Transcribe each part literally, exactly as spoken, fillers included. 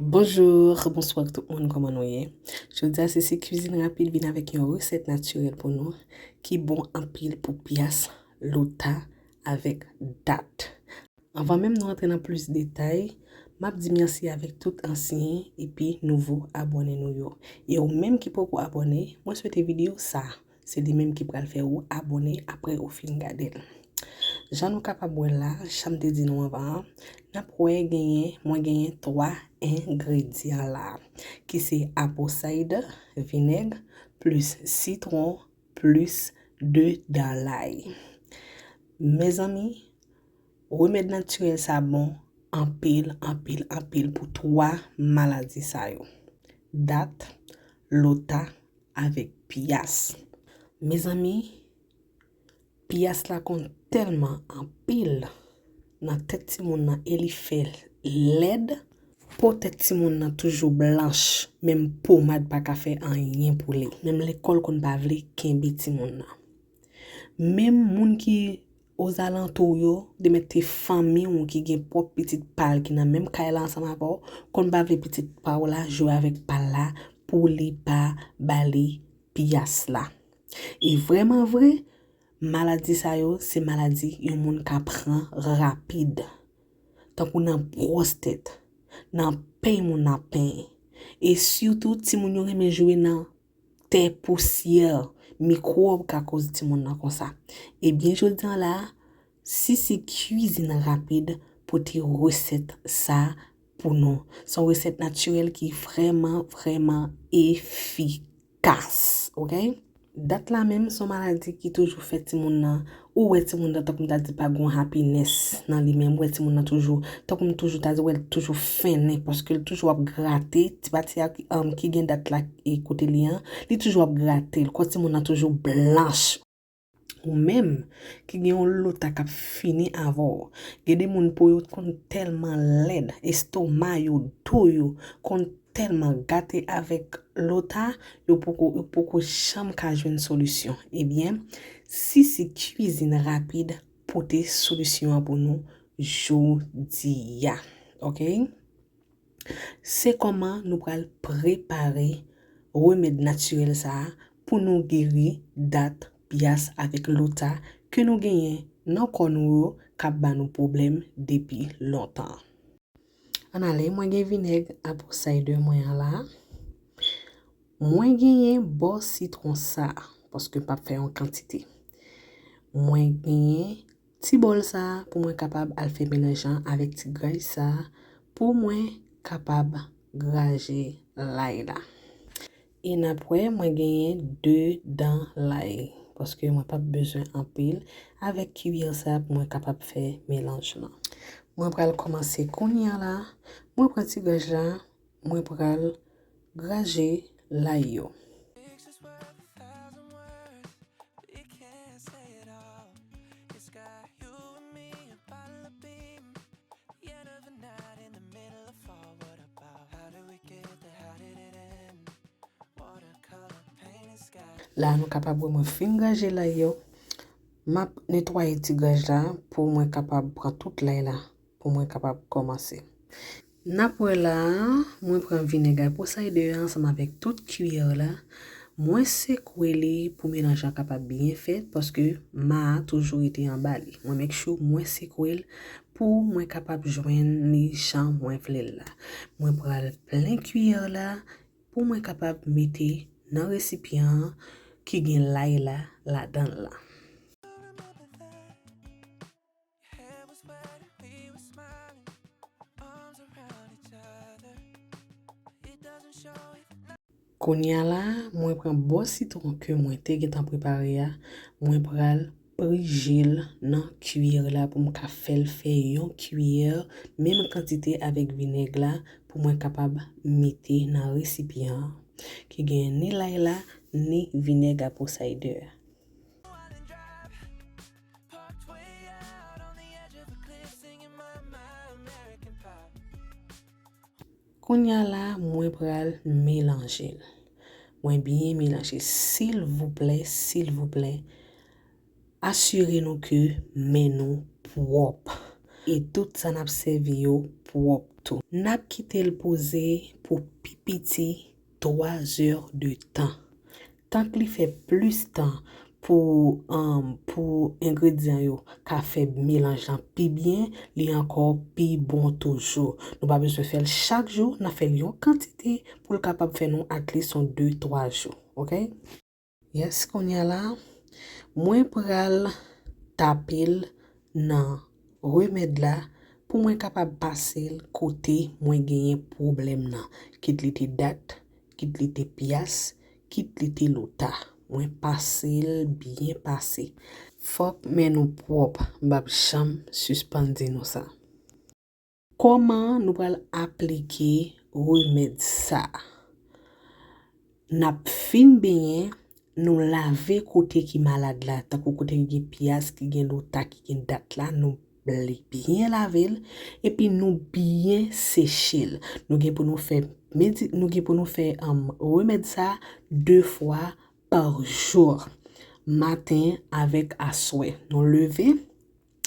Bonjou, bonswa tout moun, kòman nou ye? Jodi a, Sisi Kwizin Rapid vin avèk yon resèt natirèl pou nou ki bon anpil pou pyas, lota avèk dat. Anvan menm nou antre nan plis detay, m ap di mèsi avèk tout ansyen epi nouvo abòne nou yo. E ou menm ki poko abòne, mwen swete videyo sa, se li menm ki pral fè ou abòne apre ou fin gade l. Jan nou kapab wè la, jan m te di nou anvan an, n ap wè genyen, mwen genyen twa engredyan la, ki se apple cider, vinèg, plis sitwon, plis de dan lay. Mezanmi, remèd natirèl sa bon anpil, anpil, anpil pou twa maladi sa yo. Dat, lota, avèk pyas. Mezanmi, pyas la konn tèlman anpil nan tèt timoun nan e li fè lèd. Po tèt timoun nan toujou blanch, menm pomad pa ka fè anyen pou li. Menm lekòl konn pa vle kenbe timoun nan. Menm moun ki ozalantou w yo, de mèt te fanmi w ki gen pwòp pitit pa l ki nan menm kay la ansanm avè w, konn pa vle pitit pa w la jwe avèk pa l la pou li pa ba li pyas la. E vrèman vre, maladi sa yo se maladi yon moun ka pran rapid, tankou nan gwòs tèt, nan penyen moun nan penyen. E sitou, timoun yo renmen jwe nan tè, pousyè, mikwòb ka koz timoun nan konsa. Ebyen, jodi a la, Sisi Kwizin Rapid pote resèt sa pou nou. Se yon resèt natirèl ki vrèman, vrèman efikas, oke? Dat la menm, se yon maladi ki toujou fè timoun nan, ou wè timoun nan, tankou m ta di, pa gon happiness nan li menm, ou wè timoun nan toujou, tankou m toujou ta di, ou wè l toujou fennen, paske l toujou ap grate, ti pati a ki, um, ki gen dat la e kote li an, li toujou ap grate l, kò timoun nan toujou blanch. Ou menm, ki gen yon lota k ap fini avè w, gen de moun po yo konn tèlman lèd, estoma yo, do yo, konn tèlman gate avèk lota, yo poko, yo poko janm ka jwenn solisyon. Ebyen, Sisi Kwizin Rapid pote solisyon an pou nou jodi a. Oke? Se kòman nou pral prepare remèd natirèl sa a pou nou geri dat, pyas avèk lota ke nou genyen nan kò nou yo k ap ba nou pwoblèm depi lontan. Ann ale, mwen gen vinèg apple cider mwen an la. Mwen genyen bò sitwon sa a, paske m p ap fè yon kantite. Mwen genyen ti bòl sa a pou mwen kapab al fè melanj lan avèk ti graj sa a pou mwen kapab graje lay la. E n ap wè, mwen genyen de dan lay, paske mwen p ap bezwen anpil avèk kiyè sa a pou mwen kapab fè melanj lan. Mwen pral kòmanse kounye a la, mwen pran ti graj la, mwen pral graje lay yo. La nou kapab wè mwen fin graje lay yo. M ap netwaye ti graj la pou mwen kapab pran tout lay la, pou mwen kapab kòmanse. N ap wè la, mwen pran vinèg apple cider ansanm avèk tout kiyè la. Mwen sekwe li pou melanj lan kapab byen fèt, paske ma a toujou rete anba li. Mwen make sure mwen sekwe l pou mwen kapab jwenn li jan mwen vle l la. Mwen pral plen kiyè la pou mwen kapab mete nan resipyan an ki gen lay la ladan l la. Kounye a la, mwen pran bò sitwon ke mwen te gentan prepare a, mwen pral prije l nan kiyè la pou m ka fè l fè yon kiyè, menm kantite avèk vinèg la, pou mwen kapab mete nan resipyan an, ki gen ni lay la, ni vinèg apple cider. Kounye a la, mwen pral melanje l. Mwen byen melanje. Silvouplè, silvouplè, asire nou ke men nou pwòp. E tout sa n ap sèvi yo pwòp. Tou, n ap kite l poze pou pi piti twa zè de tan. Tank li fè plis tan pou, um, pou engredyan yo ka fè melanj lan pi byen, li ankò pi bon toujou. Nou pa bezwen fè l chak jou, n ap fè l yon kantite pou l kapab fè nou at least yon de twa jou, oke? Yes, kounye a la, mwen pral tape l nan remèd la pou mwen kapab pase l kote mwen genyen pwoblèm nan. Kit li te dat, kit li te pyas, kit li te lota. Mwen pase l byen pase. Fòk men nou pwòp, m p ap janm sispann di nou sa. Kòman nou pral aplike remèd sa a? N ap fin benyen, nou lave kote ki malad la, tankou kote ki gen pyas, ki gen lota, ki gen dat la, nou byen lave l, epi nou byen seche l. Nou gen pou nou fè medi-, nou gen pou nou fè, um, remèd sa de fwa pa jou, maten avèk aswè. Nou leve,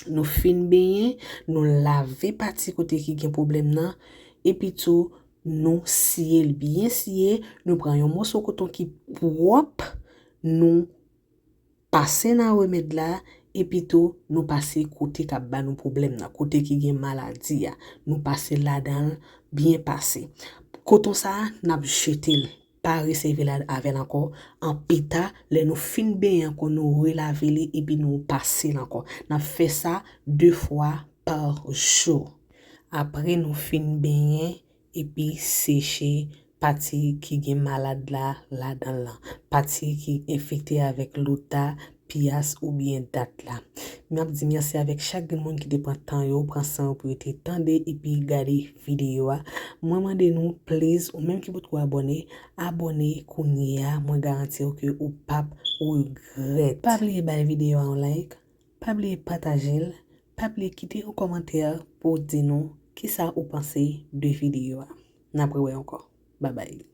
nou fin benyen, nou lave pati kote ki gen pwoblèm nan, epi tou nou siye l byen siye, nou pran yon moso koton ki pwòp, nou pase nan remèd la, epi tou nou pase kote k ap ba nou pwoblèm nan, kote ki gen maladi a, nou pase ladan l byen pase. Koton sa a, n ap jete l, pa resèvi l avè l ankò. An pita, lè nou fin benyen ankò, nou relave li epi nou pase l ankò. N ap fè sa de fwa pa jou. Apre nou fin benyen epi seche pati ki gen malad la ladan l lan, pati ki enfekte avèk lota, pyas oubyen dat la. M ap di mèsi avèk chak grenn moun ki te pran tan yo, pran san yo pou yo te tande epi gade videyo a. Mwen mande nou, please, ou menm ki potko abòne, abòne kounye a. Mwen garanti w ke ou p ap regrèt. Pa bliye bay videyo a yon like, pa bliye pataje l, pa bliye kite yon kòmantè pou w di nou kisa ou panse de videyo a. N ap rewè ankò. Babay.